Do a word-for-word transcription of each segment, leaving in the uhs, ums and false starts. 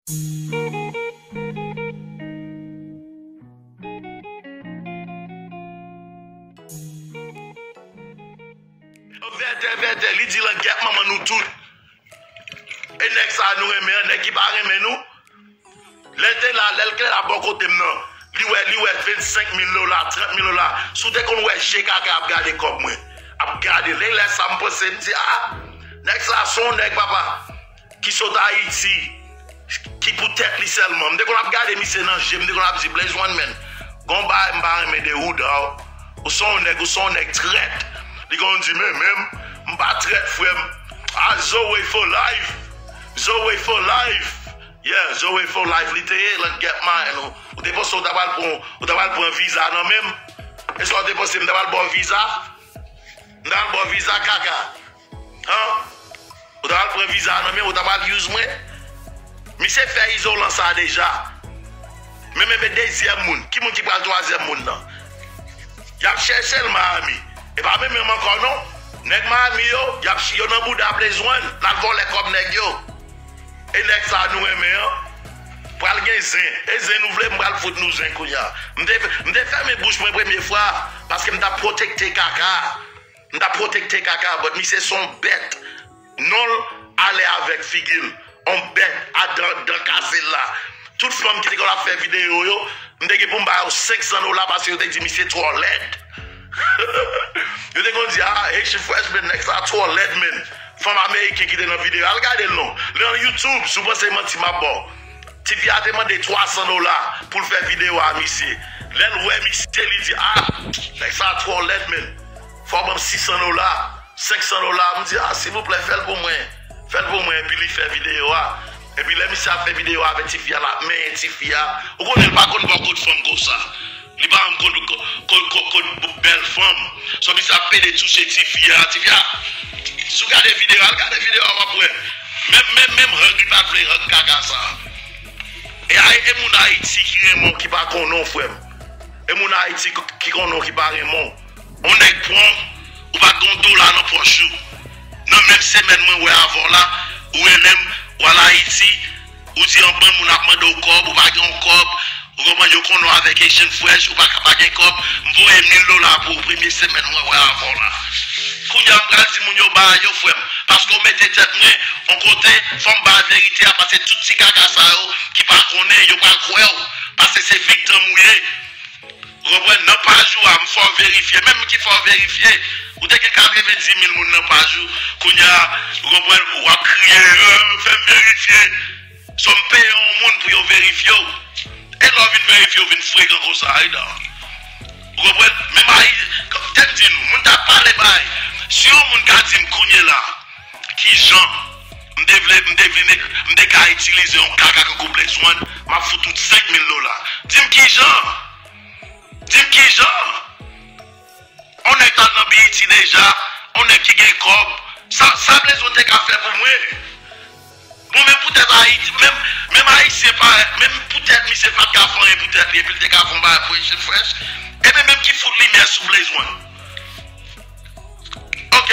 Vètè, vètè, li di langèt manman nou tout. E nèg sa nou renmen an, nèg ki pa renmen nou. Lè l te la, lè l te la bò kote m nan, li wè, li wè vennsenk mil dola, trant mil dola. Si w te konn wè je kaka ap gade kòb mwen, ap gade, lè, lè sa m panse, m di, a, nèg sa se yon nèg, papa, ki sot Ayiti, ki pou tèt li sèlman. M te konn ap gade misye nan je, m te konn ap di, Blaze One, men, gon bagay m pa renmen de ou, dawg. Ou se yon nèg, ou se yon nèg trèt. Li konn di, men, men, m pa trèt, frè m. A, Zoe for life. Zoe for life. Yeah, Zoe for life, li te ye, langèt marenn ou. Ou te panse ou ta pral pran, ou ta pral pran viza nan men m? E sa ou te panse m ta pral ba w viza? M ta pral ba w viza, kaka? An? Ou ta pral pran viza nan men m, ou ta pral use mwen? Misye fè izolan sa deja. Men, men, men dezyèm moun. Ki moun ki pral twazyèm moun nan? Y ap chèche l Miami. E pa menm menm ankò non. Nèg Miami yo, y ap, yo nan bouda Blaze One, l al vòlè kòb nèg yo. E nèg sa nou renmen an, pral gen zen. E zen nou vle, m pral fout nou zen kounye a. M te, m te fèmen bouch mwen premye fwa, paske m t ap pwotekte kaka. M t ap pwotekte kaka, but misye se yon bèt. Non l ale avèk figi l. On bèt a dan, dan kase l la. Tout fanm ki te konn ap fè videyo yo, m te gen pou m ba yo senk san dola paske yo te di misye twò lèd. Yo te konn di, a, Haitian Fresh, men nèg sa twò lèd, men. Fanm ameriken ki te nan videyo, al gade l non. Li nan YouTube, si w panse manti m ap ba w. Tifi a te mande twa san dola pou l fè videyo a misye. Lè l wè misye, li di, a, nèg sa twò lèd, men. Fò w ban m sis san dola. Senk san dola, m di, a, silvouplè, fè l pou mwen. Fè l pou mwen, epi li fè videyo a. Epi lè misye ap fè videyo a avèk tifi a, l ap menyen tifi a. Ou konnen, l pa konn bò kot fanm konsa. Li pa konn kot, kot, kot, kot bèl fanm. So, misye ap pede touche tifi a, tifi a. Si w gade videyo a, al gade videyo a, w ap wè. Menm, menm, menm hug, li pa t vle hug kaka sa. E, e moun Ayiti ki renmen w, ki pa konnen w, frè m. E moun Ayiti ki, ki konnen w, ki pa renmen w. On nèg pran w, ou pa t gen yon dola nan pòch ou. Nan menm semèn mwen wè avè w la, ou rele m, w al Ayiti, ou di anpil moun ap mande w kòb, ou pa gen yon kòb, ou konprann, yo konnen w avèk Haitian Fresh, ou pa ka pa gen kòb, m voye mil dola pou ou premye semèn mwen wè avè w la. Kounye a m pral di moun yo bagay yo, frè m, paske w mete tèt mwen yon kote, fò m bay verite a, paske tout ti kaka sa yo ki pa konnen, yo pral kwè w, paske se viktim ou ye. Ou konprann? Nan paj ou a, m fè w verifye. Menm ki fè w verifye. Ou te gen katrevenndis mil moun nan paj ou. Kounye a, ou konprann? W ap kriye, "Ah, fè m verifye." So, m peye yon moun pou yo verifye w. E lè w vin verifye, w vin frekan konsa, ayda. Ou konprann? Menm Ayi-, te m di nou, moun ta pale bay. Si yon moun ka di m kounye la, kijan m te vle, m te vle, m te ka itilize yon kaka kankou Blaze One, m ap fout ou senk mil dola. Di m kijan? Di m kijan? On nèg t al nan B E T deja, on nèg ki gen kòb. Sa, sa Blaze One te ka fè pou mwen? Bon, men poutèt Ayiti, menm, menm Ayisyen pa, menm poutèt misye pa t ka fè anyen poutèt li, epi l te ka fè yon bagay pou Haitian Fresh. Ebyen, menm ki fout limyè sou Blaze One. Ok,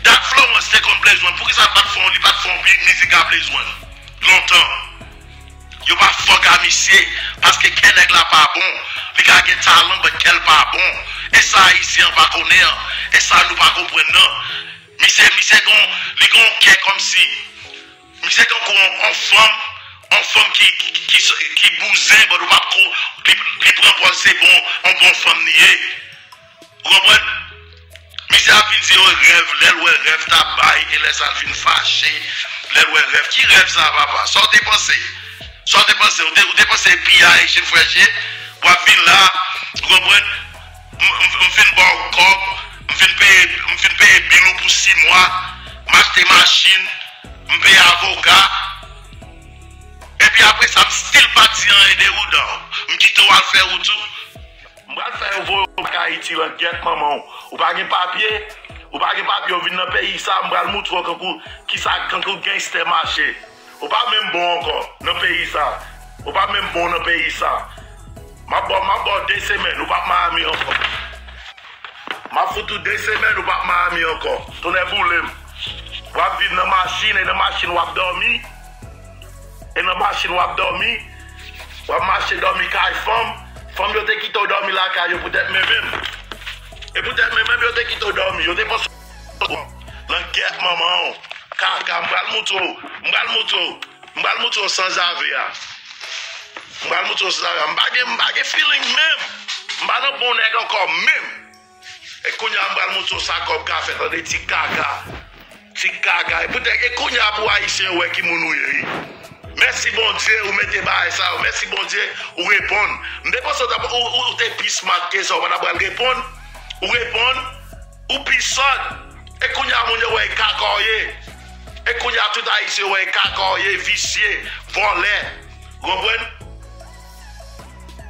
Dat Florence te konn Blaze One, poukisa l pa t fè yon, li pa t fè yon bi-, mizik a Blaze One? Lontan. Yo pa fòk a misye, paske kè nèg la pa bon. Li ka gen talan, but kè l pa bon. E sa Ayisyen an pa konnen an. E sa nou pa konprann nan. Misye, misye gon, li gon kè kòmsi. Misye tankou on, on fanm, on fanm ki, ki, ki, ki bouzen, but ou p ap ko, li, li pran pòz se bon, on bon fanm li ye. Ou konprann? Misye ap vin di yo rèv, lè l wè rèv t ap bay, e lè sa l vin fache, lè l wè rèv. Ki rèv sa, papa? Sa w te panse? Sa w te panse? Ou te, ou te panse piyay Haitian Fresh ye? W ap vin la, ou konprann? M, m, m fin ba w kòb, m fin peye, m fin peye bil ou pou sis mwa, m achte machin, m peye avoka. Epi apre sa, m still pa di anyen de ou, dawg. M kite w al fè wout ou. M pral fè yo voye w bak Ayiti langèt manman w. Ou pa gen papye? Ou pa gen papye, ou vin nan peyi sa, m pral moutre w kankou, kisa, kankou gangstè mache. Ou pa menm bon ankò nan peyi sa. Ou pa menm bon nan peyi sa. M ap ba w, m ap ba w de semèn, ou p ap Miami ankò. M ap fout ou de semèn, ou p ap Miami ankò. Tonnè boule m. W ap viv nan machin, e nan machin w ap dòmi. E nan machin w ap dòmi, w ap mache dòmi kay fanm, fanm yo te kite w dòmi lakay yo poutèt men menm. E poutèt men menm yo te kite w dòmi, yo te panse w nan gèt manman w. Kaka, m pral moutre w, m pral moutre w, m pral moutre w sanzave a. M pral moutre w sanzave a. M pa gen, m pa gen feeling menm. M pa nan bon nèg ankò menm. E kounye a m pral moutre w sa kòb ka fè, tande ti kaka. Ti kaka. E poutèt, e kounye a pou Ayisyen yo wè ki moun ou ye, wi. Mèsi Bondye, ou mete bagay sa yo. Mèsi Bondye, ou reponn. M te panse w t ap, ou, ou, ou te pi smart ke sa, ou pa t ap pral reponn. Ou reponn, ou pi sòt. E kounye a moun yo wè e kaka w ye. E kounye a tout Ayisyen yo wè e kaka w ye, visye, vòlè. Ou konprann?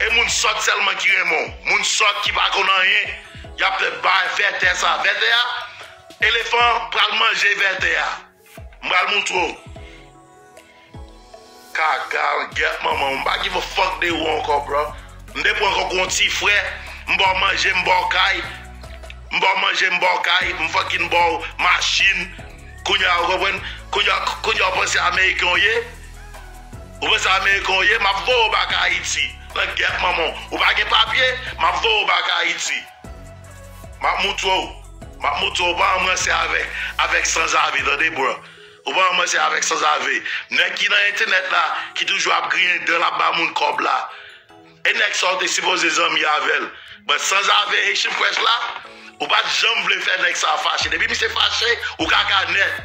E moun sòt sèlman ki renmen w. Moun sòt ki pa konn anyen, y ap fè bay vètè sa. Vètè a, elefan pral manje vètè a. M pral moutre w. Kaka, gèt manman w. M pa give a fuck de ou ankò, bro. M te pran kòk yon ti frè. M ba w manje, m ba w kay. M ba w manje, m ba w kay. M fucking ba w machin. Kounye a, ou konprann? Kounye a, kounye a, ou panse Ameriken w ye? Ou panse Ameriken w ye? M ap voye w bak Ayiti. Nan gèt manman w. Ou pa gen papye? M ap voye w bak Ayiti. M ap moutre w. M ap moutre w. Ou pa ranmase avèk, avèk sanzave, tande, bro. Ou pa ranmase avèk sanzave. Nèg ki nan entènèt la, ki toujou ap griyen dan l ap ba moun kòb la. E nèg sa w te sipoze zanmi avè l. But sanzave Haitian Fresh la, ou pa t janm vle fè nèg sa fache. Depi misye fache, ou kaka nèt.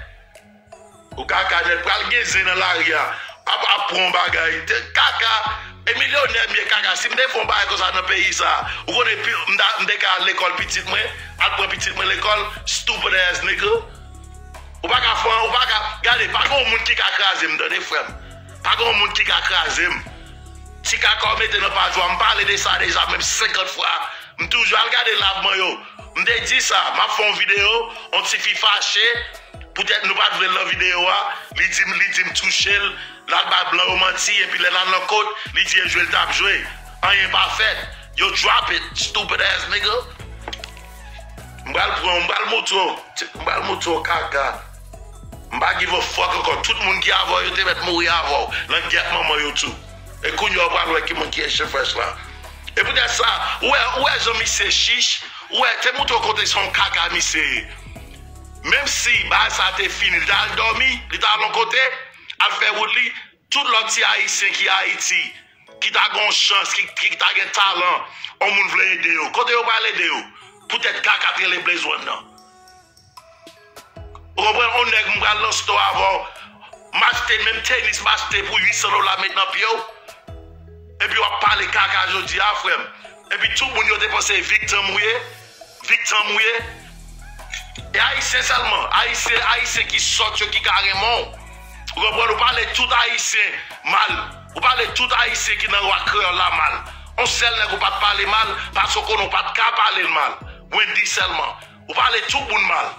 Ou kaka nèt. Pral gen zen nan lari a. Ap, ap pran bagay. Te, kaka. E milyonè m ye kaka. Si m te fè yon bagay konsa nan peyi sa, ou konnen pi, m ta, m te ka al lekòl pitit mwen, al pran pitit mwen lekòl, stupid ass nigga. Ou pa ka fè, ou pa ka, gade, pa gen yon moun ki ka kraze m, tande, frè m. Pa gen yon moun ki ka kraze m. Ti kaka w mete nan paj ou a, m pale de sa deja, menm senkant fwa. M toujou al gade live mwen yo. M te di sa, m ap fè yon videyo, yon tifi fache, poutèt nou pa t vle l nan videyo a, li di m, li di m touche l, l al bay blan yo manti, epi lè l al nan kot, li di e jwe l t ap jwe. Anyen pa fèt. Yo drop it, stupid ass nigga. M pral pran w, m pral moutre w, m pral moutre w kaka. M pa give a fuck ankò. Tout moun ki avè w yo te mèt mouri avè w. Nan gèt manman yo tou. E kounye a w pral wè ki moun ki Haitian Fresh la. E poutèt sa, ou wè, ou wè jan misye chich, ou wè, te moutre w kote se yon kaka misye ye. Menm si bagay sa te fini, li ta al dòmi, li ta al yon kote, al fè wout li, tout lòt ti Ayisyen ki Ayiti, ki ta gen yon chans, ki, ki ta gen talan, yon moun vle ede yo. Kote yo pral ede yo? Poutèt kaka t rele Blaze One nan. Ou konprann? On nèg m pral nan store avè w, m achte menm tenis m achte pou uit san dola met nan pye w. Epi w ap pale kaka jodi a, frè m. Epi tout moun yo te panse viktim ou ye. Viktim ou ye. E Ayisyen sèlman. Ayisyen, Ayisyen ki sòt yo ki ka renmen w. Ou konprann? Ou pale tout Ayisyen mal. Ou pale tout Ayisyen ki nan rwa kreyòl la mal. On sèl nèg ou pa t pale mal, paske w konnen w pa t ka pale l mal. Wendy sèlman. Ou pale tout moun mal.